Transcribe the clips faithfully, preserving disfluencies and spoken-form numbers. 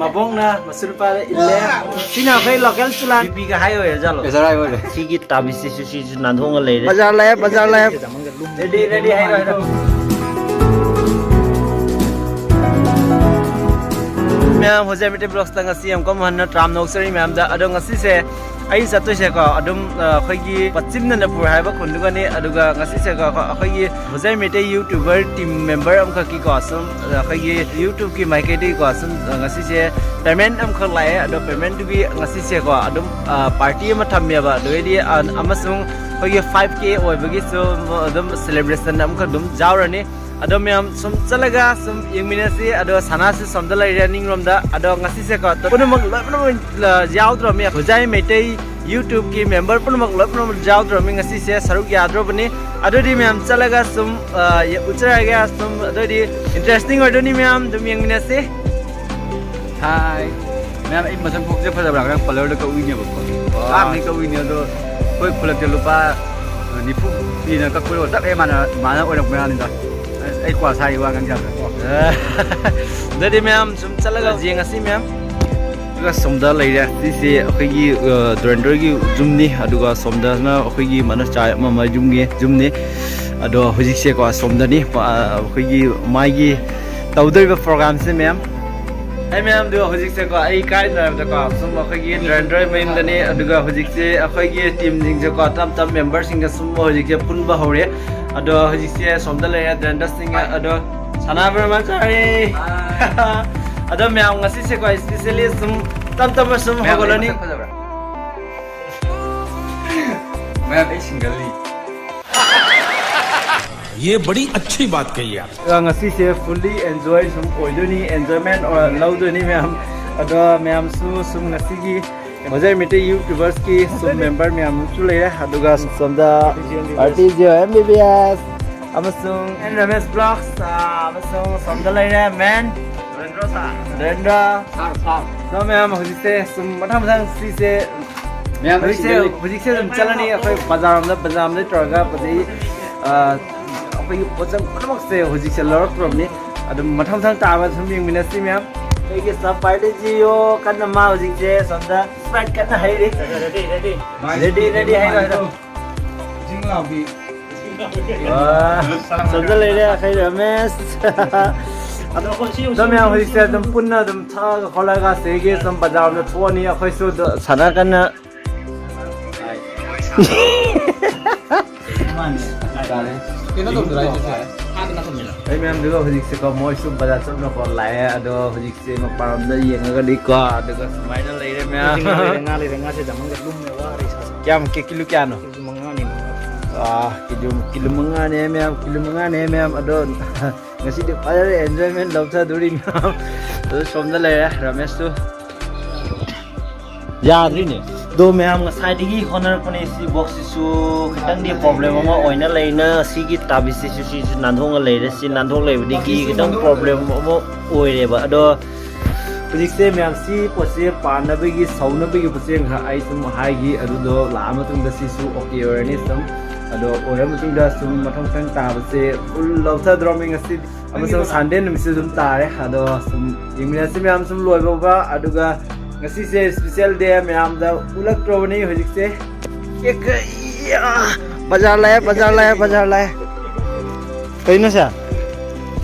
ꯃꯕꯣꯛꯅ ꯃꯁꯨ ꯅꯨꯄꯥꯗ ꯏꯜꯂꯦ꯫ ꯁꯤꯅ ꯑꯩꯈꯣꯏ local ꯆꯨꯂꯥꯟ꯫ ꯕꯤꯄꯤꯒ high ꯑꯣꯏꯔ ꯖꯥꯠꯂꯣ? Pressure high ꯑꯣꯏꯔꯦ꯫ ꯁꯤꯒꯤ ꯇꯥꯕꯤꯁꯤꯁꯨ ꯁꯤꯁꯨ ꯅꯥꯟꯊꯣꯛꯑꯒ ꯂꯩꯔꯦ꯫ ꯕꯖꯥꯔ ꯂꯥꯛꯑꯦ, ꯕꯖꯥꯔ ꯂꯥꯛꯑꯦ꯫ Ready, ready, ꯍꯥꯏꯔꯣ, ꯍꯥꯏꯔꯣ꯫ ꯃꯌꯥꯝ, ꯍꯣꯖꯥꯏ ꯃꯩꯇꯩ vlogsꯇ ꯉꯁꯤ ꯑꯃꯨꯛꯀ ꯑꯃꯨꯛ ꯍꯟꯅ ꯇꯔꯥꯝꯅ ꯑꯣꯛꯆꯔꯤ ꯃꯌꯥꯝꯗ꯫ ꯑꯗꯣ ꯉꯁꯤꯁꯦ ꯑꯩ ꯆꯠꯇꯣꯏꯁꯦꯀꯣ, ꯑꯗꯨꯝ, ꯑ, ꯑꯩꯈꯣꯏꯒꯤ ꯄꯆꯤꯝ ꯅꯟꯗꯄꯨꯔ ꯍꯥꯏꯕ ꯈꯨꯟꯗꯨꯒꯅꯤ꯫ ꯑꯗꯨꯒ ꯉꯁꯤꯁꯦꯀꯣ, ꯑꯩꯈꯣꯏꯒꯤ ꯍꯣꯖꯥꯏ ꯃꯩꯇꯩ YouTuber team member ꯑꯃꯈꯛꯀꯤꯀꯣ, ꯁꯨꯝ, ꯑ, ꯑꯩꯈꯣꯏꯒꯤ YouTubeꯀꯤ ꯃꯥꯏꯀꯩꯗꯒꯤꯀꯣ, ꯁꯨꯝ, ꯑ, ꯉꯁꯤꯁꯦ payment ꯑꯃꯈꯛ ꯂꯥꯛꯑꯦ꯫ ꯑꯗꯣ paymentꯇꯨꯒꯤ ꯉꯁꯤꯁꯦꯀꯣ, ꯑꯗꯨꯝ, ꯑ, party ꯑꯃ ꯊꯝꯃꯦꯕ꯫ ꯑꯗꯨꯗꯩꯗꯤ, ꯑ, ꯑꯃꯁꯨꯡ ꯑꯩꯈꯣꯏꯒꯤ five K ꯑꯣꯏꯕꯒꯤꯁꯨ ꯑꯗꯨꯝ celebration ꯑꯃꯈꯛ ꯑꯗꯨꯝ ꯌꯥꯎꯔꯅꯤ꯫ ꯑꯗꯣ ꯃꯌꯥꯝ ꯁꯨꯝ ꯆꯠꯂꯒ ꯁꯨꯝ ꯌꯦꯡꯃꯤꯟꯅꯁꯤ꯫ ꯑꯗꯣ ꯁꯅꯥꯁꯨ ꯁꯣꯝꯗ ꯂꯩꯔꯦ ꯅꯤꯡꯔꯣꯝꯗ꯫ ꯑꯗꯣ ꯉꯁꯤꯁꯦꯀꯣ, ꯄꯨꯝꯅꯃꯛ ꯂꯣꯏꯅꯃꯛ, ꯑ, ꯌꯥꯎꯗ꯭ꯔꯕꯅꯤ꯫ ꯍꯣꯖꯥꯏ ꯃꯩꯇꯩ YouTubeꯀꯤ member ꯄꯨꯝꯅꯃꯛ ꯂꯣꯏꯅꯃꯛ ꯌꯥꯎꯗ꯭ꯔꯕꯅꯤ꯫ ꯉꯁꯤꯁꯦ ꯁꯔꯨꯛ ꯌꯥꯗ꯭ꯔꯕꯅꯤ꯫ ꯑꯗꯨꯗꯤ ꯃꯌꯥꯝ ꯆꯠꯂꯒ ꯁꯨꯝ, ꯑ, ꯌꯦ-, ꯎꯠꯆꯔꯛꯑꯒꯦ꯫ ꯁꯨꯝ ꯑꯗꯨꯗꯤ interesting ꯑꯣꯏꯗꯣꯏꯅꯤ ꯃꯌꯥꯝ, ꯑꯗꯨꯝ ꯌꯦꯡꯃꯤꯟꯅꯁꯤ꯫ Hi꯫ ꯃꯌꯥꯝ, ꯑꯩ ꯃꯁꯝ ꯈꯣꯛꯁꯦ ꯐꯖꯕ꯭ꯔꯥ? ꯉꯔꯥꯡ parlourꯗ ꯀꯛꯎꯏꯅꯦꯕꯀꯣ꯫ ꯋꯥ꯫ ꯑꯍꯥꯟꯕꯗꯤ ꯀꯛꯎꯏꯅꯦ, ꯑꯗꯣ ꯑꯩꯈꯣꯏ ꯈꯨꯜꯂꯛꯇ ꯂꯨꯄꯥ ꯅꯤꯐꯨ ꯄꯤꯅ ꯀꯛꯄꯗꯣ ꯆꯞ ꯍꯦꯛ ꯃꯥꯟꯅ, ꯃꯥꯟꯅ ꯑꯣꯏꯔꯛꯄ ꯋꯥꯅꯤꯗ꯫ ꯑꯁ, ꯑꯩ ꯀ꯭ꯋꯥ ꯁꯥꯔꯤ ꯋꯥ ꯉꯥꯡꯖꯕ꯭ꯔꯥ? ꯑꯗꯨꯗꯤ ꯃꯌꯥꯝ ꯁꯨꯝ ꯆꯠꯂꯒ ꯌꯦꯡꯉꯁꯤ ꯃꯌꯥꯝ꯫ ꯑꯗꯨꯒ ꯁꯣꯝꯗ ꯂꯩꯔꯦ꯫ ꯁꯤꯁꯦ ꯑꯩꯈꯣꯏꯒꯤ, ꯑ, ꯗꯨꯔꯦꯟꯗ꯭ꯔꯒꯤ ꯌꯨꯝꯅꯤ, ꯑꯗꯨꯒ ꯁꯣꯝꯗꯅ ꯑꯩꯈꯣꯏꯒꯤ ꯃꯅꯣꯖ ꯆꯥꯏ ꯑꯃ ꯑꯃ ꯌꯨꯝꯒꯤ, ꯌꯨꯝꯅꯤ꯫ ꯑꯗꯣ ꯍꯧꯖꯤꯛꯁꯦꯀꯣ, ꯁꯣꯝꯗꯅꯤ, ꯑ, ꯑꯩꯈꯣꯏꯒꯤ ꯃꯥꯒꯤ ꯇꯧꯗꯣꯔꯤꯕ programꯁꯦ ꯃꯌꯥꯝ꯫ ꯑꯩ ꯃꯌꯥꯝꯗꯣ ꯍꯧꯖꯤꯛꯁꯦꯀꯣ, ꯑꯩ ꯀꯥꯏꯗꯅꯣ ꯍꯥꯏꯕꯗꯀꯣ, ꯁꯨꯝ ꯑꯩꯈꯣꯏꯒꯤ ꯗꯨꯔꯦꯟꯗ꯭ꯔ ꯃꯌꯨꯝꯗꯅꯤ, ꯑꯗꯨꯒ ꯍꯧꯖꯤꯛꯁꯦ ꯑꯩꯈꯣꯏꯒꯤ teamꯁꯤꯡꯁꯦꯀꯣ, ꯇꯞ ꯇꯞ memberꯁꯤꯡꯒ ꯁꯨꯝ ꯍꯧꯖꯤꯛꯁꯦ ꯄꯨꯟꯕ ꯍꯧꯔꯦ꯫ ꯑꯗꯣ ꯍꯧꯖꯤꯛꯁꯦ ꯁꯣꯝꯗ ꯂꯩꯔꯦ ꯗꯨꯔꯦꯟꯗ꯭ꯔ ꯁꯤꯡꯒ, ꯑꯗꯣ ꯁꯅꯥ ꯕ꯭ꯔꯍ꯭ꯃꯆꯥꯔꯤ꯫ ꯑꯗꯣ ꯃꯌꯥꯝ ꯉꯁꯤꯁꯦꯀꯣ, especially ꯁꯨꯝ ꯇꯞ ꯇꯞꯅ ꯁꯨꯝ ꯃꯌꯥꯝ ꯍꯧꯒꯠꯂꯅꯤ꯫ ꯃꯁꯛ ꯐꯖꯕ꯭ꯔꯥ? ꯃꯌꯥꯝ ꯑꯩ singleꯅꯤ꯫ ये बड़ी अच्छी बात कही आप। ꯑ, ꯉꯁꯤꯁꯦ fully enjoy ꯁꯨꯝ ꯑꯣꯏꯗꯣꯏꯅꯤ, enjoyment ꯑꯣꯏ-, ꯂꯧꯗꯣꯏꯅꯤ ꯃꯌꯥꯝ꯫ ꯑꯗꯣ ꯃꯌꯥꯝꯁꯨ ꯁꯨꯝ ꯉꯁꯤꯒꯤ ꯍꯣꯖꯥꯏ ꯃꯩꯇꯩ YouTubersꯀꯤ ꯁꯨꯝ member ꯃꯌꯥꯝ ꯑꯃꯁꯨ ꯂꯩꯔꯦ꯫ ꯑꯗꯨꯒ ꯁꯣꯝꯗ Artist Zio MBBS ꯑꯃꯁꯨꯡ N Ramesh Vlogs, ꯑ, ꯑꯃꯁꯨꯡ ꯁꯣꯝꯗ ꯂꯩꯔꯦ man ꯅꯔꯦꯟꯗ꯭ꯔ꯫ Sir, sir꯫ ꯑꯗꯣ ꯃꯌꯥꯝ ꯍꯧꯖꯤꯛꯁꯦ ꯁꯨꯝ ꯃꯊꯪ ꯃꯊꯪ ꯁꯤꯁꯦ ꯃꯌꯥꯝ ꯍꯧꯖꯤꯛꯁꯦ, ꯁꯤꯗ ꯂꯩ꯫ ꯍꯧꯖꯤꯛꯁꯦ ꯑꯗꯨꯝ ꯆꯠꯂꯅꯤ ꯑꯩꯈꯣꯏ ꯕꯖꯥꯔ ꯑꯃꯗ, ꯕꯖꯥꯔ ꯑꯃꯗ ꯇꯧꯔꯒ ꯑꯗꯩ, ꯑ, ꯑꯩꯈꯣꯏꯒꯤ ꯄꯣꯠꯆꯪ ꯄꯨꯝꯅꯃꯛꯁꯦ ꯍꯧꯖꯤꯛꯁꯦ ꯂꯧꯔꯛꯇ꯭ꯔꯕꯅꯤ꯫ ꯑꯗꯨꯝ ꯃꯊꯪ ꯃꯊꯪ ꯇꯥꯕ ꯁꯨꯝ ꯌꯦꯡꯃꯤꯟꯅꯁꯤ ꯃꯌꯥꯝ꯫ ꯑꯩꯒꯤ ꯁꯞ ꯄꯥꯔꯇꯤꯁꯤꯌꯣ ꯀꯟꯅ ꯃꯥ ꯍꯧꯖꯤꯛꯁꯦ ꯁꯣꯝꯗ ꯁ꯭ꯄ꯭ꯔꯥꯏꯠ ꯀꯟꯅ ꯍꯩꯔꯤ꯫ Ready, ready. ꯔꯦꯗꯤ, ꯔꯦꯗꯤ, ꯍꯩꯔꯣ, ꯍꯩꯔꯣ꯫ ꯖꯤꯡ ꯂꯥꯎꯕꯤ꯫ ꯑꯥ, ꯁꯣꯝꯗ ꯂꯩꯔꯦ ꯑꯩꯈꯣꯏ ꯔꯃꯦꯁ꯫ ꯑꯗꯣ ꯑꯩꯈꯣꯏ ꯁꯤ ꯑꯗꯣ ꯃꯌꯥꯝ ꯍꯧꯖꯤꯛꯁꯦ ꯑꯗꯨꯝ ꯄꯨꯟꯅ ꯑꯗꯨꯝ ꯊꯛꯑꯒ ꯈꯣꯠꯂꯒ ꯁꯤꯗꯒꯤ ꯁꯨꯝ ꯕꯖꯥꯔ ꯔꯣꯝꯗ ꯊꯣꯛꯑꯅꯤ꯫ ꯑꯩꯈꯣꯏꯁꯨ ꯑꯗꯣ ꯁꯥꯟꯅ ꯀꯟꯅ ꯀꯩꯅꯣ ꯇꯧꯗꯣꯏꯔꯥ ꯍꯥꯏꯁꯦ? ꯑꯩ ꯃꯌꯥꯝꯗꯨꯒ ꯍꯧꯖꯤꯛꯁꯦꯀꯣ ꯃꯣꯏꯁꯨ ꯕꯖꯥꯔ ꯆꯠꯅꯀꯣ ꯂꯥꯛꯑꯦ꯫ ꯑꯗꯣ ꯍꯧꯖꯤꯛꯁꯦ ꯃꯄꯥꯟꯂꯣꯝꯗ ꯌꯦꯡꯉꯒꯗꯤꯀꯣ ꯑꯗꯨꯒ ꯁꯨꯃꯥꯏꯅ ꯂꯩꯔꯦ ꯃꯌꯥꯝ꯫ ꯉꯥ ꯂꯩꯔꯦ, ꯉꯥ ꯂꯩꯔꯦ, ꯉꯥꯁꯦ ꯗꯥꯃꯟꯒ ꯂꯨꯝꯃꯦ, ꯋꯥꯔꯦ ꯏꯁꯥꯁꯦ꯫ ꯀꯌꯥꯝ ꯀꯦ-, ꯀꯤꯂꯣ ꯀꯌꯥꯅꯣ? ꯀꯤꯂꯣ ꯃꯉꯥꯅꯤ꯫ ꯑꯥ, ꯀꯤꯂꯣ, ꯀꯤꯂꯣ ꯃꯉꯥꯅꯦ ꯃꯌꯥꯝ, ꯀꯤꯂꯣ ꯃꯉꯥꯅꯦ ꯃꯌꯥꯝ꯫ ꯑꯗꯣ ꯉꯁꯤꯗꯤ ꯐꯖꯅ enjoyment ꯂꯧꯊꯗꯣꯔꯤ ꯃꯌꯥꯝ꯫ ꯑꯗꯣ ꯁꯣꯝꯗ ꯂꯩꯔꯦ ꯔꯃꯦꯁꯇꯨ꯫ ꯌꯥꯗ꯭ꯔꯤꯅꯦ꯫ ꯑꯗꯣ ꯃꯌꯥꯝ ꯉꯁꯥꯏꯗꯒꯤ ꯍꯣꯠꯅꯔꯛꯄꯅꯦ꯫ ꯁꯤ ꯕꯣꯛꯁꯁꯤꯁꯨ ꯈꯤꯇꯪꯗꯤ problem ꯑꯃ ꯑꯣꯏꯅ ꯂꯩꯅ ꯁꯤꯒꯤ ꯇꯥꯕꯤꯁꯁꯤꯁꯨ ꯁꯤꯁꯨ ꯅꯥꯟꯊꯣꯛꯅ ꯂꯩꯔꯦ꯫ ꯁꯤ ꯅꯥꯟꯊꯣꯛ ꯂꯩꯕꯗꯒꯤ ꯈꯤꯇꯪ problem ꯑꯃ ꯑꯣꯏꯔꯦꯕ꯫ ꯑꯗꯣ ꯍꯧꯖꯤꯛꯁꯦ ꯃꯌꯥꯝ ꯁꯤ ꯄꯣꯠꯁꯦ ꯄꯥꯟꯅꯕꯒꯤ ꯁꯧꯅꯕꯒꯤ ꯄꯣꯠꯁꯦ ꯉꯥꯏꯍꯥꯛ ꯑꯩ ꯁꯨꯝ ꯍꯥꯏꯈꯤ꯫ ꯑꯗꯨꯗꯣ ꯂꯥꯛꯑ ꯃꯇꯨꯡꯗ ꯁꯤꯁꯨ okay ꯑꯣꯏꯔꯅꯤ ꯁꯨꯝ꯫ ꯑꯗꯣ ꯑꯣꯏꯔ ꯃꯇꯨꯡꯗ ꯁꯨꯝ ꯃꯊꯪ ꯃꯊꯪ ꯇꯥꯕꯁꯦ full ꯂꯧꯊꯗ꯭ꯔꯣꯃꯤ ꯉꯁꯤꯗꯤ꯫ ꯑꯃꯁꯨꯡ Sunday ꯅꯨꯃꯤꯠꯁꯨ ꯑꯗꯨꯝ ꯇꯥꯔꯦ꯫ ꯑꯗꯣ ꯁꯨꯝ ꯌꯦꯡꯃꯤꯟꯅꯁꯤ ꯃꯌꯥꯝ ꯁꯨꯝ ꯂꯣꯏꯕ ꯐꯥꯎꯕ꯫ ꯑꯗꯨꯒ ꯉꯁꯤꯁꯦ special day ꯃꯌꯥꯝꯗ ꯎꯠꯂꯛꯇ꯭ꯔꯕꯅꯤ ꯍꯧꯖꯤꯛꯁꯦ꯫ ꯀꯦꯛ ꯀ-, ꯏꯌꯥ! ꯕꯖꯥꯔ ꯂꯥꯛꯑꯦ, ꯕꯖꯥꯔ ꯂꯥꯛꯑꯦ, ꯕꯖꯥꯔ ꯂꯥꯛꯑꯦ꯫ ꯀꯩꯅꯣ ꯁꯦ?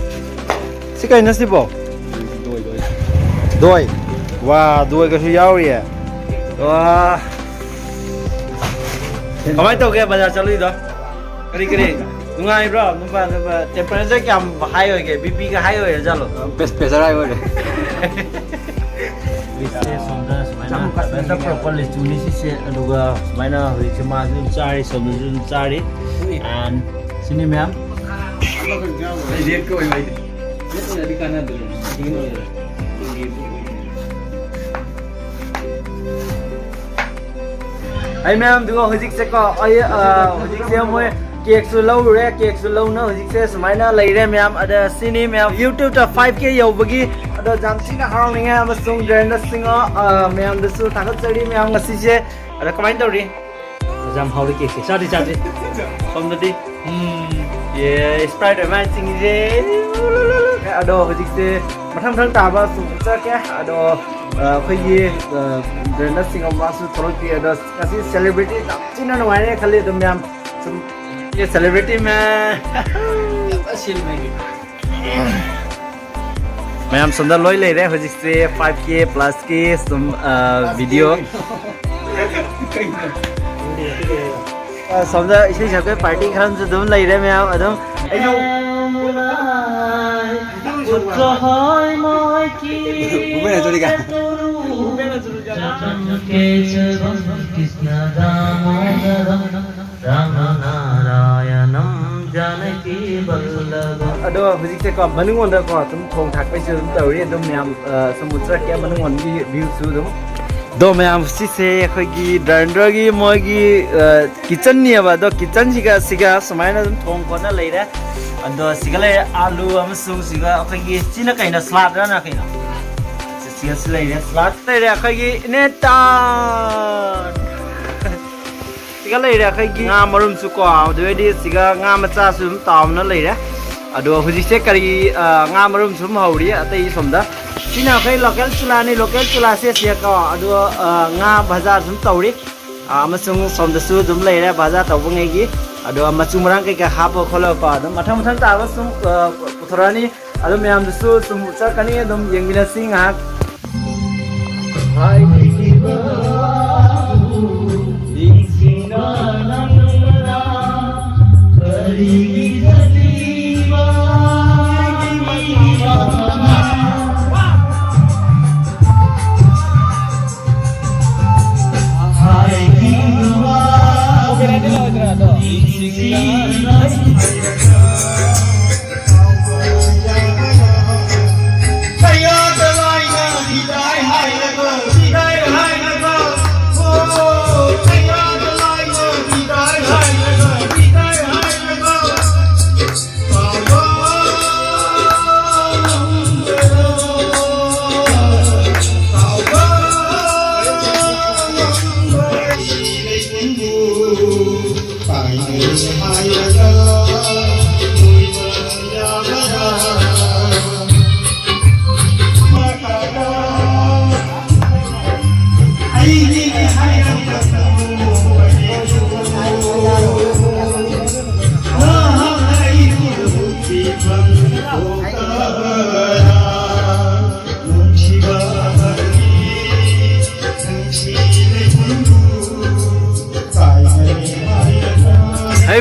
ꯁꯤ ꯀꯩꯅꯣ ꯁꯤꯕꯣ? ꯗꯣꯏ꯫ ꯋꯥ, ꯗꯣꯏꯒꯁꯨ ꯌꯥꯎꯔꯤꯌꯦ꯫ ꯋꯥ꯫ ꯀꯃꯥꯏꯅ ꯇꯧꯒꯦ ꯕꯖꯥꯔ ꯆꯠꯂꯨꯏꯗꯣ? ꯀꯔꯤ ꯀꯔꯤ? ꯅꯨꯡꯉꯥꯏꯕ꯭ꯔꯣ? ꯅꯨꯄꯥ, ꯅꯨꯄꯥ, temperature ꯀꯌꯥꯝ high ꯑꯣꯏꯒꯦ? BP ꯒ high ꯑꯣꯏꯔ ꯖꯥꯠꯂꯣ? ꯄ꯭ꯔꯦꯁ-, pressure high ꯑꯣꯏꯔꯦ꯫ ꯁꯤꯁꯦ ꯁꯣꯝꯗ ꯁꯨꯃꯥꯏꯅ ꯆꯥꯝꯃ ꯀꯥꯁꯤꯟꯒꯅꯤ ꯄꯨꯔꯛꯄ ꯂꯤꯆꯨꯅꯤ ꯁꯤꯁꯦ, ꯑꯗꯨꯒ ꯁꯨꯃꯥꯏꯅ ꯍꯧꯖꯤꯛꯁꯦ ꯃꯥꯁꯨ ꯑꯗꯨꯝ ꯆꯥꯔꯤ, ꯁꯣꯝꯗꯁꯨ ꯑꯗꯨꯝ ꯆꯥꯔꯤ꯫ ꯎꯏ꯫ And ꯁꯤꯅꯤ ꯃꯌꯥꯝ꯫ ꯑꯩ red ꯀ ꯑꯣꯏꯕ ꯑꯩꯗꯤ꯫ Red ꯑꯣꯏꯔꯗꯤ ꯀꯥꯟꯅꯗ꯭ꯔꯦ꯫ Green ꯑꯣꯏꯔꯦ꯫ ꯑꯩ ꯃꯌꯥꯝꯗꯨꯒ ꯍꯧꯖꯤꯛꯁꯦꯀꯣ, ꯑꯩ, ꯑ, ꯍꯧꯖꯤꯛꯁꯦ ꯃꯣꯏ ꯀꯦꯛꯁꯨ ꯂꯧꯔꯨꯔꯦ, ꯀꯦꯛꯁꯨ ꯂꯧꯅ ꯍꯧꯖꯤꯛꯁꯦ ꯁꯨꯃꯥꯏꯅ ꯂꯩꯔꯦ ꯃꯌꯥꯝ꯫ ꯑꯗ ꯁꯤꯅꯤ ꯃꯌꯥꯝ, YouTube ꯇ five K ꯌꯧꯕꯒꯤ, ꯑꯗꯣ ꯌꯥꯝ ꯊꯤꯅ ꯍꯔꯥꯎꯅꯤꯡꯉꯥꯏ ꯑꯃꯁꯨꯡ ꯖꯌꯟꯇ ꯁꯤꯡꯍ, ꯑ, ꯃꯌꯥꯝꯗꯁꯨ ꯊꯥꯒꯠꯆꯔꯤ ꯃꯌꯥꯝ ꯉꯁꯤꯁꯦ꯫ ꯑꯗ ꯀꯃꯥꯏꯅ ꯇꯧꯔꯤ? ꯌꯥꯝ ꯍꯥꯎꯔꯤ ꯀꯦꯛꯁꯦ꯫ ꯆꯥꯗ꯭ꯔꯤ, ꯆꯥꯗ꯭ꯔꯤ꯫ ꯁꯣꯝꯗꯗꯤ? ꯎꯝ꯫ ꯌꯦ, Sprite ꯑꯃ ꯆꯤꯡꯉꯤꯁꯦ꯫ ꯑꯗꯣ ꯍꯧꯖꯤꯛꯁꯦ ꯃꯊꯪ ꯃꯊꯪ ꯇꯥꯕ ꯁꯨꯝ ꯎꯠꯆꯔꯛꯀꯦ꯫ ꯑꯗꯣ ꯑ, ꯑꯩꯈꯣꯏꯒꯤ ꯗ꯭ꯔꯦꯟꯗꯁꯤꯡ ꯑꯃꯁꯨ ꯊꯣꯛꯂꯛꯄꯤ꯫ ꯑꯗꯣ ꯉꯁꯤ ꯁꯦꯂꯦꯕ꯭ꯔꯤꯇꯤ ꯌꯥꯝ ꯊꯤꯅ ꯅꯨꯡꯉꯥꯏꯔꯦ ꯈꯜꯂꯤ꯫ ꯑꯗꯨꯝ ꯃꯌꯥꯝ ꯁꯨꯝ ꯁꯦꯂꯦꯕ꯭ꯔꯤꯇꯤ ꯃꯌꯥꯝ ꯁꯣꯝꯗ ꯂꯣꯏ ꯂꯩꯔꯦ꯫ ꯍꯧꯖꯤꯛꯁꯦ ꯐꯥꯏꯚ ꯀꯦ ꯄ꯭ꯂꯁꯀꯤ ꯁꯨꯝ ꯚꯤꯗꯤꯑꯣ꯫ ꯁꯣꯝꯗ ꯏꯁꯩ ꯁꯛꯄ ꯄꯥꯔꯇꯤ ꯈꯔ ꯑꯃꯁꯨ ꯑꯗꯨꯝ ꯂꯩꯔꯦ ꯃꯌꯥꯝ꯫ ꯑꯗꯨꯝ ꯑꯩꯁꯨ ꯑꯗꯣ ꯍꯧꯖꯤꯛꯁꯦꯀꯣ, ꯃꯅꯨꯡꯂꯣꯝꯗꯀꯣ ꯁꯨꯝ ꯊꯣꯡ ꯊꯥꯛꯄꯩꯁꯨ ꯑꯗꯨꯝ ꯇꯧꯔꯤ꯫ ꯑꯗꯨꯝ ꯃꯌꯥꯝ ꯑ, ꯁꯨꯝ ꯎꯠꯆꯔꯛꯀꯦ ꯃꯅꯨꯡꯂꯣꯝꯒꯤ ꯚ꯭ꯌꯨꯁꯨ ꯑꯗꯨꯝ꯫ ꯑꯗꯣ ꯃꯌꯥꯝ, ꯁꯤꯁꯦ ꯑꯩꯈꯣꯏꯒꯤ ꯗ꯭ꯔꯥꯏꯟꯗꯔꯒꯤ ꯃꯣꯏꯒꯤ ꯀꯤꯠꯆꯟꯅꯦꯕ꯫ ꯑꯗꯣ ꯀꯤꯠꯆꯟꯁꯤꯒ ꯁꯤꯒ ꯁꯨꯃꯥꯏꯅ ꯑꯗꯨꯝ ꯊꯣꯡ ꯈꯣꯠꯅ ꯂꯩꯔꯦ꯫ ꯑꯗꯣ ꯁꯤꯒ ꯂꯩꯔꯦ ꯑꯥꯂꯨ ꯑꯃꯁꯨꯡ ꯁꯤꯒ ꯑꯩꯈꯣꯏꯒꯤ, ꯁꯤꯅ ꯀꯩꯅꯣ, ꯁꯂꯥꯠꯔꯅ ꯀꯩꯅꯣ? ꯁꯤꯒꯁꯨ ꯂꯩꯔꯦ, ꯁꯂꯥꯠ ꯂꯩꯔꯦ ꯑꯩꯈꯣꯏꯒꯤ ꯏꯅꯦꯇꯥꯟ꯫ ꯁꯤꯒ ꯂꯩꯔꯦ ꯑꯩꯈꯣꯏꯒꯤ ꯉꯥ ꯃꯔꯨꯝꯁꯨ ꯀꯣ, ꯑꯗꯨꯗꯩꯗꯤ ꯁꯤꯒ ꯉꯥ ꯃꯆꯥꯁꯨ ꯑꯗꯨꯝ ꯇꯥꯎꯅ ꯂꯩꯔꯦ꯫ ꯑꯗꯣ ꯍꯧꯖꯤꯛꯁꯦ ꯀꯔꯤ, ꯑ, ꯉꯥ ꯃꯔꯨꯝ ꯁꯨꯝ ꯍꯧꯔꯤ ꯑꯇꯩ ꯁꯣꯝꯗ꯫ ꯁꯤꯅ ꯑꯩꯈꯣꯏ ꯂꯣꯀꯦꯜ ꯆꯨꯂꯥꯅꯤ, ꯂꯣꯀꯦꯜ ꯆꯨꯂꯥꯁꯦ ꯁꯤꯒ ꯀꯣ꯫ ꯑꯗꯣ ꯑ, ꯉꯥ ꯚꯖꯥ ꯁꯨꯝ ꯇꯧꯔꯤ꯫ ꯑ, ꯑꯃꯁꯨꯡ ꯁꯣꯝꯗꯁꯨ ꯑꯗꯨꯝ ꯂꯩꯔꯦ ꯚꯖꯥ ꯇꯧꯕꯉꯩꯒꯤ꯫ ꯑꯗꯣ ꯃꯆꯨ ꯃꯔꯥꯡ ꯀꯩꯀꯥ ꯍꯥꯞꯄ ꯈꯣꯠꯂꯒꯀꯣ ꯑꯗꯨꯝ ꯃꯊꯪ ꯃꯊꯪ ꯇꯥꯕ ꯁꯨꯝ ꯑ, ꯄꯨꯊꯣꯔꯛꯑꯅꯤ꯫ ꯑꯗꯨ ꯃꯌꯥꯝꯗꯨꯁꯨ ꯁꯨꯝ ꯎꯠꯆꯔꯛꯀꯅꯤ꯫ ꯑꯗꯨꯝ ꯌꯦꯡꯃꯤꯟꯅꯁꯤ ꯉꯥꯏꯍꯥꯛ꯫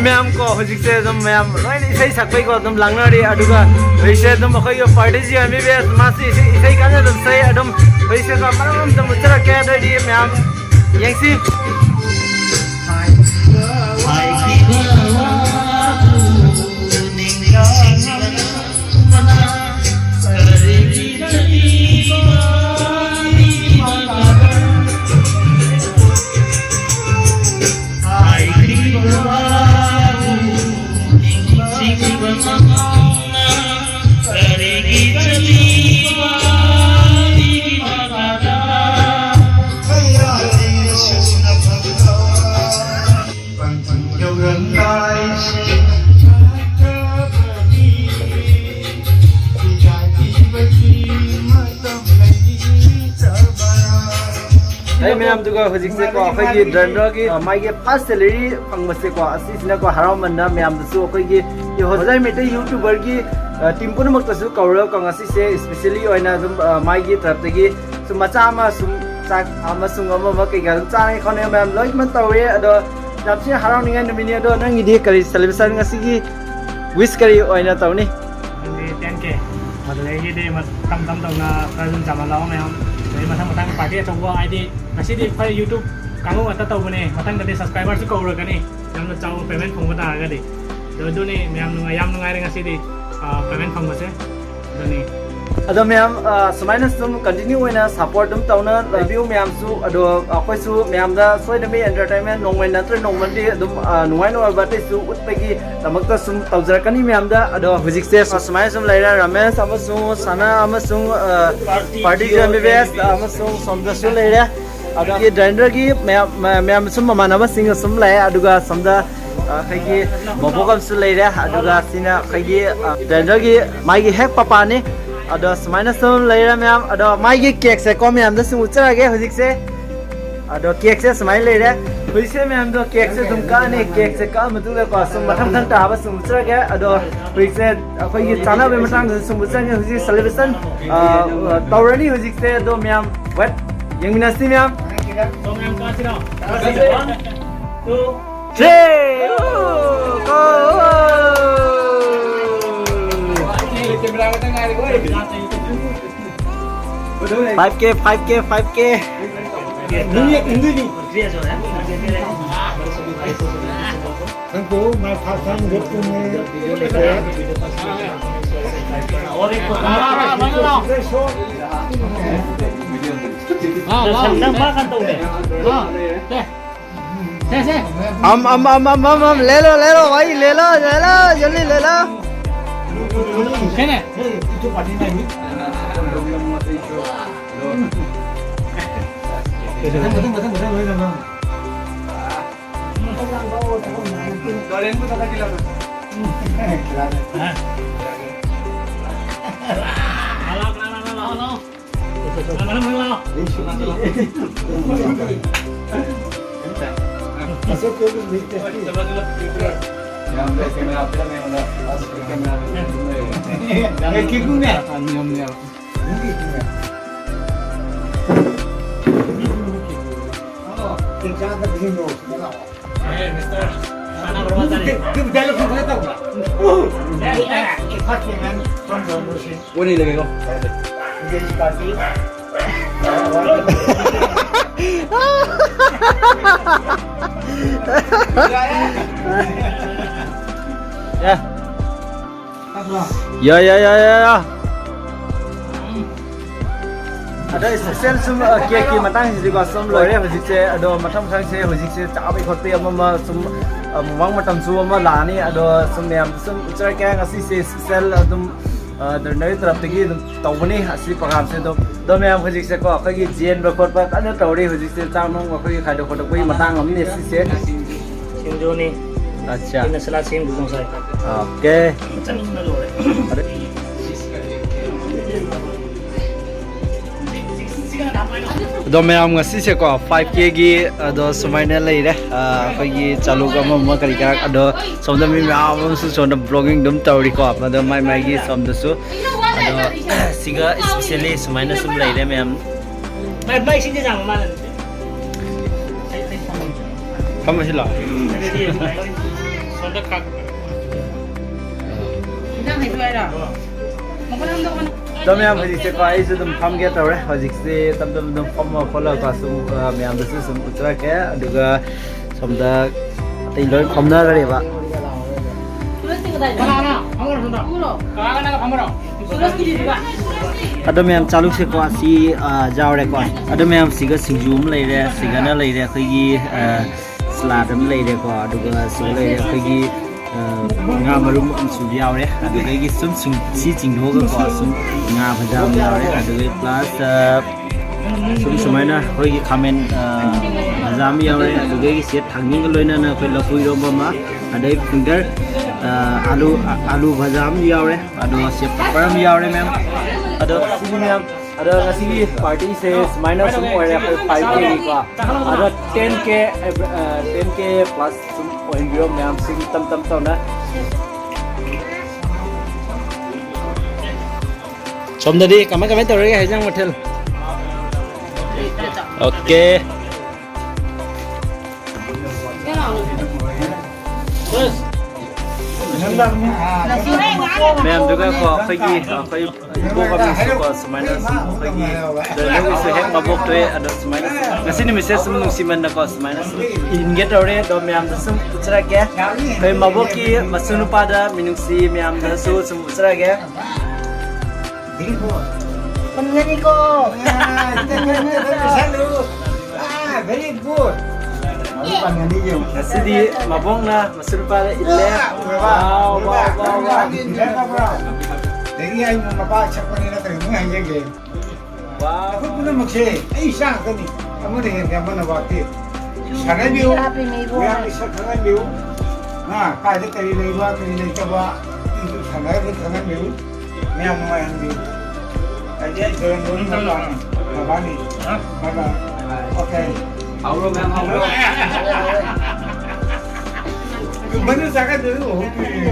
ꯃꯌꯥꯝ ꯀꯣ, ꯍꯧꯖꯤꯛꯁꯦ ꯑꯗꯨꯝ ꯃꯌꯥꯝ ꯂꯣꯏꯅ ꯏꯁꯩ ꯁꯛꯄꯩꯀꯣ ꯑꯗꯨꯝ ꯂꯥꯡꯅꯔꯤ꯫ ꯑꯗꯨꯒ ꯍꯧꯖꯤꯛꯁꯦ ꯑꯗꯨꯝ ꯑꯩꯈꯣꯏꯒꯤ ꯄꯥꯔꯇꯤꯁꯤ ꯑꯦꯝ ꯕꯤ ꯕꯤ ꯑꯦꯁ, ꯃꯥꯁꯤ ꯏꯁꯩ, ꯏꯁꯩ ꯀꯟꯅ ꯑꯗꯨꯝ ꯁꯛꯏ꯫ ꯑꯗꯨꯝ ꯍꯧꯖꯤꯛꯁꯦꯀꯣ ꯃꯔꯝ ꯑꯃꯇ ꯃꯨꯠꯆꯔꯛꯀꯦ꯫ ꯑꯗꯨꯑꯣꯏꯗꯤ ꯃꯌꯥꯝ ꯌꯦꯡꯁꯤ꯫ ꯑꯩ ꯃꯌꯥꯝꯗꯨꯒ ꯍꯧꯖꯤꯛꯁꯦꯀꯣ ꯑꯩꯈꯣꯏꯒꯤ ꯗ꯭ꯔꯟꯗ꯭ꯔꯒꯤ, ꯑ, ꯃꯥꯒꯤ ꯐꯥꯔꯁ ꯁꯦꯂꯔꯤ ꯐꯪꯕꯁꯦꯀꯣ ꯑꯁꯤꯁꯤꯅꯀꯣ ꯍꯔꯥꯎꯃꯟꯗ ꯃꯌꯥꯝꯗꯁꯨ ꯑꯩꯈꯣꯏꯒꯤ ꯍꯣꯖꯥꯏ ꯃꯩꯇꯩ ꯌꯨꯇ꯭ꯌꯨꯕꯔꯒꯤ, ꯑ, ꯇꯤꯝ ꯄꯨꯝꯅꯃꯛꯇꯁꯨ ꯀꯧꯔꯒꯀꯣ ꯉꯁꯤꯁꯦ ꯏꯁꯄꯤꯁꯦꯜꯂꯤ ꯑꯣꯏꯅ ꯑꯗꯨꯝ, ꯑ, ꯃꯥꯒꯤ ꯇꯔꯞꯇꯒꯤ ꯁꯨꯝ ꯃꯆꯥ ꯑꯃ ꯁꯨꯝ ꯆꯥꯛ ꯑꯃꯁꯨꯡ ꯑꯃ ꯑꯃ ꯀꯩꯀꯥ ꯑꯗꯨꯝ ꯆꯥꯅꯩ ꯈꯣꯠꯅꯩ ꯃꯌꯥꯝ ꯂꯣꯏꯅꯃꯛ ꯇꯧꯋꯦ꯫ ꯑꯗꯣ ꯌꯥꯝ ꯊꯤꯅ ꯍꯔꯥꯎꯅꯤꯡꯉꯥꯏ ꯅꯨꯃꯤꯠꯅꯤ꯫ ꯑꯗꯣ ꯅꯪꯒꯤꯗꯤ ꯀꯔꯤ ꯁꯦꯂꯦꯕ꯭ꯔꯦꯁꯟ ꯉꯁꯤꯒꯤ ꯋꯤꯁ ꯀꯔꯤ ꯑꯣꯏꯅ ꯇꯧꯅꯤ? ꯅꯪꯗꯤ ꯇꯦꯟ ꯀꯦ꯫ ꯃꯗꯨꯗꯒꯤꯗꯤ ꯃ-, ꯇꯞ ꯇꯞ ꯇꯞꯅ ꯈꯔ ꯑꯗꯨꯝ ꯆꯥꯃꯜꯂꯛꯑꯣ ꯃꯌꯥꯝ꯫ ꯑꯗꯩ ꯃꯊꯪ ꯃꯊꯪ ꯄꯥꯔꯇꯤ ꯑꯆꯧꯕ, ꯍꯥꯏꯗꯤ ꯉꯁꯤꯗꯤ ꯑꯩꯈꯣꯏ ꯌꯨꯇ꯭ꯌꯨꯕ ꯀꯥꯡꯕꯨ ꯉꯥꯛꯇ ꯇꯧꯕꯅꯦ, ꯃꯊꯪꯗꯗꯤ ꯁꯕꯁꯀ꯭ꯔꯥꯏꯕꯔꯁꯨ ꯀꯧꯔꯛꯀꯅꯤ꯫ ꯌꯥꯝꯅ ꯆꯥꯎꯕ ꯄꯦꯃꯦꯟ ꯐꯪꯕ ꯇꯥꯔꯒꯗꯤ꯫ ꯑꯗꯣ ꯑꯗꯨꯅꯤ ꯃꯌꯥꯝ ꯅꯨꯡꯉꯥꯏ-, ꯌꯥꯝ ꯅꯨꯡꯉꯥꯏꯔꯦ ꯉꯁꯤꯗꯤ, ꯑ, ꯄꯦꯃꯦꯟ ꯐꯪꯕꯁꯦ꯫ ꯑꯗꯨꯅꯤ꯫ ꯑꯗꯣ ꯃꯌꯥꯝ, ꯑ, ꯁꯨꯃꯥꯏꯅ ꯁꯨꯝ ꯀꯟꯇꯤꯅ꯭ꯌꯨ ꯑꯣꯏꯅ ꯁꯞꯄꯣꯔꯠ ꯑꯗꯨꯝ ꯇꯧꯅ ꯂꯩꯕꯤꯌꯨ ꯃꯌꯥꯝꯁꯨ꯫ ꯑꯗꯣ ꯑꯩꯈꯣꯏꯁꯨ ꯃꯌꯥꯝꯗ ꯁꯣꯏꯗꯅ ꯑꯦꯟꯇꯔꯇꯦꯟꯃꯦꯟ ꯅꯣꯡꯃꯩ ꯅꯠꯇ꯭ꯔ ꯅꯣꯡꯃꯗꯤ ꯑꯗꯨꯝ, ꯑ, ꯅꯨꯡꯉꯥꯏ ꯅꯨꯡꯉꯥꯏꯕ ꯑꯇꯩꯁꯨ ꯎꯠꯄꯒꯤꯗꯃꯛꯇ ꯁꯨꯝ ꯇꯧꯖꯔꯛꯀꯅꯤ ꯃꯌꯥꯝꯗ꯫ ꯑꯗꯣ ꯍꯧꯖꯤꯛꯁꯦ ꯁꯨꯃꯥꯏꯅ ꯁꯨꯝ ꯂꯩꯔꯦ, ꯔꯥꯃꯦꯁ ꯑꯃꯁꯨꯡ ꯁꯅꯥ ꯑꯃꯁꯨꯡ, ꯑ, ꯄꯥꯔꯇꯤ ꯑꯦꯝ ꯕꯤ ꯕꯤ ꯑꯦꯁ ꯑꯃꯁꯨꯡ ꯁꯣꯝꯗꯁꯨ ꯂꯩꯔꯦ꯫ ꯑꯗꯒꯤ ꯗ꯭ꯔꯟꯗ꯭ꯔꯒꯤ ꯃꯌꯥꯝ, ꯃ-, ꯃꯌꯥꯝ ꯁꯨꯝ ꯃꯃꯥꯟꯅꯕꯁꯤꯡ ꯁꯨꯝ ꯂꯩ꯫ ꯑꯗꯨꯒ ꯁꯣꯝꯗ, ꯑ, ꯑꯩꯈꯣꯏꯒꯤ ꯃꯕꯣꯛ ꯑꯃꯁꯨ ꯂꯩꯔꯦ꯫ ꯑꯗꯨꯒ ꯁꯤꯅ ꯑꯩꯈꯣꯏꯒꯤ, ꯑ, ꯗ꯭ꯔꯟꯗ꯭ꯔꯒꯤ ꯃꯥꯒꯤ ꯍꯦꯛ ꯄꯄꯥꯅꯤ꯫ ꯑꯗꯣ ꯁꯨꯃꯥꯏꯅ ꯁꯨꯝ ꯂꯩꯔꯦ ꯃꯌꯥꯝ꯫ ꯑꯗꯣ ꯃꯥꯒꯤ ꯀꯦꯛꯁꯦꯀꯣ ꯃꯌꯥꯝꯗ ꯁꯨꯝ ꯎꯠꯆꯔꯒꯦ ꯍꯧꯖꯤꯛꯁꯦ꯫ ꯑꯗꯣ ꯀꯦꯛꯁꯦ ꯁꯨꯃꯥꯏꯅ ꯂꯩꯔꯦ꯫ ꯍꯧꯖꯤꯛꯁꯦ ꯃꯌꯥꯝꯗꯣ ꯀꯦꯛꯁꯦ ꯑꯗꯨꯝ ꯀꯛꯑꯅꯤ꯫ ꯀꯦꯛꯁꯦ ꯀꯛꯑ ꯃꯇꯨꯡꯗꯀꯣ ꯁꯨꯝ ꯃꯊꯪ ꯃꯊꯪ ꯇꯥꯕ ꯁꯨꯝ ꯎꯠꯆꯔꯒꯦ꯫ ꯑꯗꯣ ꯍꯧꯖꯤꯛꯁꯦ ꯑꯩꯈꯣꯏꯒꯤ ꯆꯥꯅꯕꯒꯤ ꯃꯇꯥꯡꯗꯁꯨ ꯁꯨꯝ ꯎꯠꯆꯔꯒꯦ꯫ ꯍꯧꯖꯤꯛ ꯁꯦꯂꯦꯕ꯭ꯔꯦꯁꯟ, ꯑ, ꯇꯧꯔꯅꯤ ꯍꯧꯖꯤꯛꯁꯦ꯫ ꯑꯗꯣ ꯃꯌꯥꯝ ꯋꯦꯠ ꯌꯦꯡꯃꯤꯟꯅꯁꯤ ꯃꯌꯥꯝ꯫ ꯇꯣ ꯃꯌꯥꯝ ꯀꯥꯁꯤꯔꯣ? One, two, Three, go! Five K, five K, five K. Thank you, my first time good to me. हम हम हम हम हम हम ले लो, ले लो भाई, ले लो, ले लो, जल्दी ले लो। ꯌꯥ꯫ ꯌꯥ, ꯌꯥ, ꯌꯥ, ꯌꯥ, ꯌꯥ꯫ ꯑꯗꯣ special ꯁꯨꯝ, ꯑ, cake ꯀꯤ ꯃꯇꯥꯡꯁꯤꯗꯤꯀꯣ, ꯁꯨꯝ ꯂꯣꯏꯔꯦ ꯍꯧꯖꯤꯛꯁꯦ꯫ ꯑꯗꯣ ꯃꯊꯪ ꯃꯊꯪꯁꯦ ꯍꯧꯖꯤꯛꯁꯦ ꯆꯥꯕꯩ ꯈꯣꯠꯄꯩ ꯑꯃ ꯑꯃ ꯁꯨꯝ, ꯑ, ꯃꯃꯥꯡ ꯃꯇꯝꯁꯨ ꯑꯃ ꯂꯥꯛꯑꯅꯤ꯫ ꯑꯗꯣ ꯁꯨꯝ ꯃꯌꯥꯝ ꯁꯨꯝ ꯎꯠꯆꯔꯛꯀꯦ꯫ ꯉꯁꯤꯁꯦ special ꯑꯗꯨꯝ, ꯑ, ꯗꯔꯅꯔꯤ ꯇꯔꯞꯇꯒꯤ ꯑꯗꯨꯝ ꯇꯧꯕꯅꯤ ꯑꯁꯤ program ꯁꯦ꯫ ꯑꯗꯣ, ꯑꯗꯣ ꯃꯌꯥꯝ ꯍꯧꯖꯤꯛꯁꯦꯀꯣ, ꯑꯩꯈꯣꯏꯒꯤ ꯌꯦꯟꯕ ꯈꯣꯠꯄ ꯀꯟꯅ ꯇꯧꯔꯤ ꯍꯧꯖꯤꯛꯁꯦ꯫ ꯆꯥꯛ ꯅꯨꯡ ꯑꯩꯈꯣꯏꯒꯤ ꯈꯥꯏꯗꯣꯛ ꯈꯣꯠꯇꯣꯛꯄꯒꯤ ꯃꯇꯥꯡ ꯑꯃꯅꯤ ꯁꯤꯁꯦ꯫ ꯁꯤꯡꯖꯨꯅꯤ꯫ ꯑꯠꯆꯥ꯫ ꯑꯩꯅ ꯁꯂꯥꯗ ꯁꯦꯝꯈꯤꯕꯗꯣ ꯉꯁꯥꯏ꯫ ꯑꯣꯀꯦ꯫ ꯆꯥꯅꯤꯡꯕꯅ ꯂꯣꯏꯔꯦ꯫ ꯑꯗꯣ ꯃꯌꯥꯝ, ꯉꯁꯤꯁꯦꯀꯣ, five K ꯒꯤ ꯑꯗꯣ ꯁꯨꯃꯥꯏꯅ ꯂꯩꯔꯦ꯫ ꯑ, ꯑꯩꯈꯣꯏꯒꯤ ꯆꯥꯂꯨꯛ ꯑꯃ ꯑꯃ ꯀꯔꯤ ꯀꯔꯥ, ꯑꯗꯣ ꯁꯣꯝꯗ ꯃꯤ ꯃꯌꯥꯝ ꯑꯃꯁꯨ ꯁꯣꯝꯗ vlogging ꯑꯗꯨꯝ ꯇꯧꯔꯤꯀꯣ꯫ ꯑꯗꯣ ꯃꯥꯏ ꯃꯥꯏꯒꯤ ꯁꯣꯝꯗꯁꯨ, ꯑꯗꯣ ꯁꯤꯒ specially ꯁꯨꯃꯥꯏꯅ ꯁꯨꯝ ꯂꯩꯔꯦ ꯃꯌꯥꯝ꯫ ꯃꯥꯏ, ꯃꯥꯏ ꯁꯤꯡꯁꯦ ꯆꯥꯡ ꯃꯥꯅ ꯐꯝꯃꯁꯤ ꯂꯥꯛꯑꯣ꯫ ꯑꯗꯣ ꯃꯌꯥꯝ, ꯍꯧꯖꯤꯛꯁꯦꯀꯣ ꯑꯩꯁꯨ ꯑꯗꯨꯝ ꯐꯝꯒꯦ ꯇꯧꯔꯦ꯫ ꯍꯧꯖꯤꯛꯁꯦ ꯇꯞ ꯇꯞꯅ ꯑꯗꯨꯝ ꯐꯝꯃ ꯈꯣꯠꯂꯒ ꯁꯨꯝ, ꯑ, ꯃꯌꯥꯝꯗꯁꯨ ꯁꯨꯝ ꯎꯠꯆꯔꯛꯀꯦ꯫ ꯑꯗꯨꯒ ꯁꯣꯝꯗ ꯑꯇꯩ ꯂꯣꯏ ꯐꯝꯅꯈ꯭ꯔꯦꯕ꯫ ꯑꯗꯣ ꯃꯌꯥꯝ ꯆꯥꯂꯨꯛꯁꯦꯀꯣ ꯑꯁꯤ, ꯑ, ꯌꯥꯎꯔꯦꯀꯣ꯫ ꯑꯗꯣ ꯃꯌꯥꯝ ꯁꯤꯒ ꯁꯤꯡꯖꯨ ꯑꯃ ꯂꯩꯔꯦ, ꯁꯤꯒꯅ ꯂꯩꯔꯦ ꯑꯩꯈꯣꯏꯒꯤ, ꯑ, ꯁꯂꯥꯗ ꯑꯃ ꯂꯩꯔꯦꯀꯣ, ꯑꯗꯨꯒ ꯁꯤꯒ ꯂꯩꯔꯦ ꯑꯩꯈꯣꯏꯒꯤ, ꯑ, ꯉꯥ ꯃꯔꯨꯝ ꯑꯃꯁꯨ ꯌꯥꯎꯔꯦ꯫ ꯑꯗꯨꯗꯒꯤ ꯁꯨꯝ ꯁꯤꯡ-, ꯁꯤ ꯆꯤꯡꯗꯣꯛꯑꯒꯀꯣ ꯁꯨꯝ ꯉꯥ ꯐꯖꯕ ꯑꯃ ꯌꯥꯎꯔꯦ꯫ ꯑꯗꯨꯗꯒꯤ ꯄ꯭ꯂꯁ, ꯑ, ꯁꯨꯝ ꯁꯨꯃꯥꯏꯅ ꯑꯩꯈꯣꯏꯒꯤ ꯈꯥꯃꯦꯟ, ꯑ, ꯃꯆꯥ ꯑꯃ ꯌꯥꯎꯔꯦ꯫ ꯑꯗꯨꯗꯒꯤ ꯁꯦ ꯊꯥꯡꯖꯤꯡꯒ ꯂꯣꯏꯅꯅ ꯑꯩꯈꯣꯏ ꯂꯐꯨ ꯏꯔꯣꯝꯕ ꯑꯃ, ꯑꯗꯩ ꯐꯤꯡꯒꯔ, ꯑ, ꯑꯂꯨ, ꯑ, ꯑꯂꯨ ꯚꯖꯥ ꯑꯃ ꯌꯥꯎꯔꯦ꯫ ꯑꯗꯣ ꯁꯦ ꯄꯥꯄꯔ ꯑꯃ ꯌꯥꯎꯔꯦ, ꯃꯌꯥꯝ꯫ ꯑꯗꯣ ꯁꯤꯅꯤ, ꯃꯌꯥꯝ꯫ ꯑꯗꯣ ꯉꯁꯤꯒꯤ ꯄꯥꯔꯇꯤꯁꯦ ꯁꯨꯃꯥꯏꯅ ꯁꯨꯝ ꯑꯣꯏꯔꯦ, ꯑꯩꯈꯣꯏ ꯐꯥꯏꯚ ꯀꯦꯒꯤꯀꯣ꯫ ꯑꯗꯣ ꯇꯦꯟ ꯀꯦ, ꯑ, ꯇꯦꯟ ꯀꯦ ꯄ꯭ꯂꯁ ꯁꯨꯝ ꯑꯣꯏꯍꯟꯕꯤꯌꯣ, ꯃꯌꯥꯝꯁꯤꯡ ꯇꯞ ꯇꯞ ꯇꯧꯅ꯫ ꯁꯣꯝꯗꯗꯤ ꯀꯃꯥꯏ ꯀꯃꯥꯏ ꯇꯧꯔꯤꯒꯦ ꯍꯩꯖꯥꯡ ꯃꯊꯦꯜ? ꯑꯣꯀꯦ꯫ ꯃꯌꯥꯝꯗꯨꯒ ꯀꯣ, ꯑꯩꯈꯣꯏꯒꯤ, ꯑꯩꯈꯣꯏ ꯏꯕꯣꯛ ꯑꯃꯁꯨꯀꯣ, ꯁꯨꯃꯥꯏꯅ ꯁꯨꯝ ꯑꯩꯈꯣꯏꯒꯤ ꯗ꯭ꯔꯥꯏꯚꯔꯒꯤꯁꯨ ꯍꯦꯛ ꯃꯕꯣꯛ ꯊꯣꯛꯑꯦ꯫ ꯑꯗꯣ ꯁꯨꯃꯥꯏꯅ ꯉꯁꯤ ꯅꯨꯃꯤꯠꯁꯦ ꯁꯨꯝ ꯅꯨꯡꯁꯤꯃꯟꯅꯀꯣ, ꯁꯨꯃꯥꯏꯅ ꯁꯨꯝ ꯏꯟꯒꯦ ꯇꯧꯔꯦ꯫ ꯑꯗꯣ ꯃꯌꯥꯝꯗ ꯁꯨꯝ ꯎꯠꯆꯔꯛꯀꯦ, ꯑꯩꯈꯣꯏ ꯃꯕꯣꯛꯀꯤ ꯃꯁꯨ ꯅꯨꯄꯥꯗ ꯃꯤꯅꯨꯡꯁꯤ ꯃꯌꯥꯝꯗꯁꯨ ꯁꯨꯝ ꯎꯠꯆꯔꯛꯀꯦ꯫ ꯄꯟꯒꯅꯤꯀꯣ꯫ ꯉꯁꯤꯗꯤ ꯃꯕꯣꯛꯅ ꯃꯁꯨ ꯅꯨꯄꯥꯗ ꯏꯜꯂꯦ꯫ ꯋꯥꯎ, ꯋꯥꯎ, ꯋꯥꯎ, ꯋꯥꯎ꯫ ꯑꯗꯒꯤ ꯑꯩ ꯃꯄꯥ ꯁꯛꯄꯅꯤꯅ ꯀꯔꯤꯒꯨꯝꯕ ꯍꯥꯏꯖꯒꯦ꯫ ꯋꯥꯎ꯫ ꯑꯩꯈꯣꯏ ꯄꯨꯝꯅꯃꯛꯁꯦ ꯑꯩ ꯏꯆꯥ ꯉꯥꯛꯇꯅꯤ꯫ ꯑꯃꯅ ꯍꯦꯟꯒꯦ ꯑꯃꯅ ꯋꯥꯠꯇꯦ꯫ ꯁꯥꯟꯅꯕꯤꯌꯨ꯫ ꯃꯌꯥꯝꯒꯤ ꯁꯛ ꯈꯪꯍꯟꯕꯤꯌꯨ꯫ ꯍꯥ, ꯀꯥꯏꯗ ꯀꯔꯤ ꯂꯩꯕ, ꯀꯔꯤ ꯂꯩꯇꯕ, ꯑꯗꯨꯁꯨ ꯁꯥꯟꯅꯔꯒ ꯈꯪꯍꯟꯕꯤꯌꯨ꯫ ꯃꯌꯥꯝ ꯅꯨꯡꯉꯥꯏꯍꯟꯕꯤꯌꯨ꯫ ꯍꯥꯏꯗꯤ ꯑꯩ ꯖꯣꯏꯟ ꯇꯧꯅꯤꯡꯕ ꯄꯥꯝꯃꯤ꯫ ꯕꯕꯥꯅꯤ꯫ ꯕꯕꯥ꯫ ꯑꯣꯀꯦ꯫ ꯍꯧꯔꯣ, ꯃꯌꯥꯝ ꯍꯧꯔꯣ꯫ ꯃꯗꯨ ꯆꯥꯒꯗꯣꯏꯗꯨ ꯎꯍꯧꯗ꯭ꯔꯤꯅꯦ꯫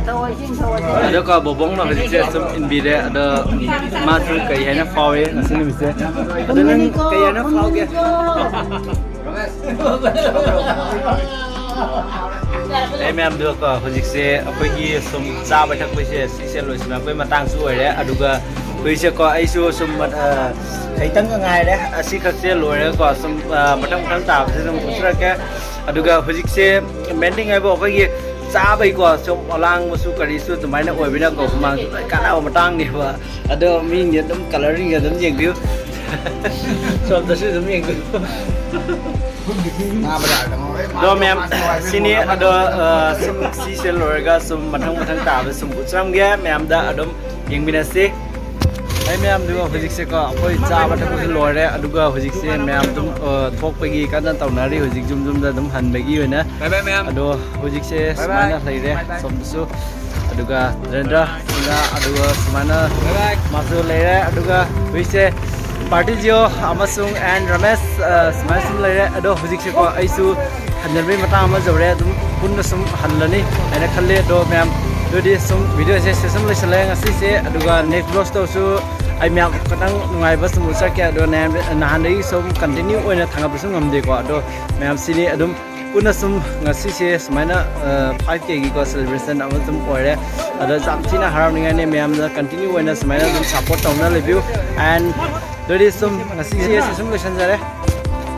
ꯑꯗꯨꯒ ꯕꯣꯕꯣꯡꯅ ꯍꯧꯖꯤꯛꯁꯦ ꯁꯨꯝ ꯏꯟꯕꯤꯔꯦ꯫ ꯑꯗꯣ ꯃꯥꯁꯨ ꯀꯩ ꯍꯥꯏꯅ ꯐꯥꯎꯏ ꯉꯁꯤ ꯅꯨꯃꯤꯠꯁꯦ? ꯑꯗꯣ ꯅꯪ ꯀꯩ ꯍꯥꯏꯅ ꯐꯥꯎꯒꯦ? ꯑꯩ ꯃꯌꯥꯝꯗꯣ ꯀꯣ, ꯍꯧꯖꯤꯛꯁꯦ ꯑꯩꯈꯣꯏꯒꯤ ꯁꯨꯝ ꯆꯥꯕ ꯊꯛꯄꯁꯦ ꯁꯤꯁꯦ ꯂꯣꯏꯁꯤꯜꯂꯛꯄꯩ ꯃꯇꯥꯡꯁꯨ ꯑꯣꯏꯔꯦ꯫ ꯑꯗꯨꯒ ꯍꯧꯖꯤꯛꯁꯦꯀꯣ, ꯑꯩꯁꯨ ꯁꯨꯝ, ꯑ, ꯈꯤꯇꯪ ꯉꯥꯏꯔꯦ, ꯑꯁꯤꯈꯛꯁꯦ ꯂꯣꯏꯔꯒꯀꯣ, ꯁꯨꯝ, ꯑ, ꯃꯊꯪ ꯃꯊꯪ ꯇꯥꯕꯁꯦ ꯑꯗꯨꯝ ꯎꯠꯆꯔꯛꯀꯦ꯫ ꯑꯗꯨꯒ ꯍꯧꯖꯤꯛꯁꯦ main thing ꯍꯥꯏꯕꯨ ꯑꯩꯈꯣꯏꯒꯤ ꯆꯥꯕꯩꯀꯣ, ꯁꯨꯝ ꯑꯂꯥꯡꯕꯁꯨ ꯀꯔꯤꯁꯨ ꯑꯗꯨꯃꯥꯏꯅ ꯑꯣꯏꯕꯅꯤꯅꯀꯣ, ꯍꯨꯃꯥꯡꯁꯨ ꯂꯣꯏ ꯀꯥꯟꯅꯕ ꯃꯇꯥꯡꯅꯦꯕ꯫ ꯑꯗꯣ ꯃꯤꯁꯤꯡꯁꯦ ꯑꯗꯨꯝ coloring ꯑꯗꯨꯝ ꯌꯦꯡꯕꯤꯌꯨ꯫ ꯁꯣꯝꯗꯁꯨ ꯑꯗꯨꯝ ꯌꯦꯡꯕꯤꯌꯨ꯫ ꯑꯗꯣ ꯃꯌꯥꯝ, ꯁꯤꯅꯤ꯫ ꯑꯗꯣ, ꯑ, ꯁꯨꯝ ꯁꯤꯁꯦ ꯂꯣꯏꯔꯒ ꯁꯨꯝ ꯃꯊꯪ ꯃꯊꯪ ꯇꯥꯕ ꯁꯨꯝ ꯎꯠꯆꯔꯝꯒꯦ, ꯃꯌꯥꯝꯗ ꯑꯗꯨꯝ ꯌꯦꯡꯃꯤꯟꯅꯁꯤ꯫ ꯑꯩ ꯃꯌꯥꯝꯗꯨꯒ ꯍꯧꯖꯤꯛꯁꯦꯀꯣ, ꯑꯩꯈꯣꯏ ꯆꯥꯕ ꯊꯛꯄꯁꯨ ꯂꯣꯏꯔꯦ, ꯑꯗꯨꯒ ꯍꯧꯖꯤꯛꯁꯦ ꯃꯌꯥꯝ ꯑꯗꯨꯝ, ꯑ, ꯊꯣꯛꯄꯒꯤ ꯀꯟꯅ ꯇꯧꯅꯔꯤ, ꯍꯧꯖꯤꯛ ꯌꯨꯝ ꯌꯨꯝꯗ ꯑꯗꯨꯝ ꯍꯟꯕꯒꯤ ꯑꯣꯏꯅ꯫ Bye bye ꯃꯌꯥꯝ꯫ ꯑꯗꯣ ꯍꯧꯖꯤꯛꯁꯦ ꯁꯨꯃꯥꯏꯅ ꯂꯩꯔꯦ ꯁꯣꯝꯗꯁꯨ, ꯑꯗꯨꯒ ꯗ꯭ꯔꯦꯟꯗ꯭ꯔ ꯁꯤꯡꯍ, ꯑꯗꯨꯒ ꯁꯨꯃꯥꯏꯅ ꯃꯥꯁꯨ ꯂꯩꯔꯦ, ꯑꯗꯨꯒ ꯍꯧꯖꯤꯛꯁꯦ ꯄꯥꯔꯇꯤ ꯖꯤꯑꯣ ꯑꯃꯁꯨꯡ ꯑꯦꯟ ꯔꯃꯦꯁ, ꯑ, ꯁꯨꯃꯥꯏꯅ ꯁꯨꯝ ꯂꯩꯔꯦ꯫ ꯑꯗꯣ ꯍꯧꯖꯤꯛꯁꯦꯀꯣ, ꯑꯩꯁꯨ ꯍꯟꯖꯟꯕꯒꯤ ꯃꯇꯥꯡ ꯑꯃ ꯌꯧꯔꯦ, ꯑꯗꯨꯝ ꯄꯨꯟꯅ ꯁꯨꯝ ꯍꯜꯂꯅꯤ ꯍꯥꯏꯅ ꯈꯜꯂꯦ꯫ ꯑꯗꯣ ꯃꯌꯥꯝ, ꯑꯗꯨꯗꯤ ꯁꯨꯝ ꯚꯤꯗꯤꯑꯣꯁꯦ ꯁꯤ ꯁꯨꯝ ꯂꯣꯏꯁꯤꯜꯂꯦ ꯉꯁꯤꯁꯦ, ꯑꯗꯨꯒ next vlogꯇꯁꯨ ꯑꯩ ꯃꯌꯥꯝ ꯈꯤꯇꯪ ꯅꯨꯡꯉꯥꯏꯕ ꯁꯨꯝ ꯎꯠꯆꯔꯛꯀꯦ꯫ ꯑꯗꯣ ꯅꯍꯥꯟ-, ꯅꯍꯥꯟꯗꯒꯤ ꯁꯨꯝ continue ꯑꯣꯏꯅ ꯊꯥꯡꯒꯠꯄꯁꯨ ꯉꯝꯗꯦꯀꯣ꯫ ꯑꯗꯣ ꯃꯌꯥꯝ, ꯁꯤꯗꯤ ꯑꯗꯨꯝ ꯄꯨꯟꯅ ꯁꯨꯝ ꯉꯁꯤꯁꯦ ꯁꯨꯃꯥꯏꯅ, ꯑ, five Kꯒꯤꯀꯣ celebration ꯑꯃ ꯁꯨꯝ ꯑꯣꯏꯔꯦ꯫ ꯑꯗꯣ ꯌꯥꯝ ꯊꯤꯅ ꯍꯔꯥꯎꯅꯤꯡꯉꯥꯏꯅꯦ, ꯃꯌꯥꯝꯅ continue ꯑꯣꯏꯅ ꯁꯨꯃꯥꯏꯅ ꯑꯗꯨꯝ support ꯇꯧꯅ ꯂꯩꯕꯤꯌꯨ꯫ And ꯑꯗꯨꯗꯤ ꯁꯨꯝ ꯉꯁꯤꯁꯦ ꯁꯤ ꯁꯨꯝ ꯂꯣꯏꯁꯤꯟꯖꯔꯦ꯫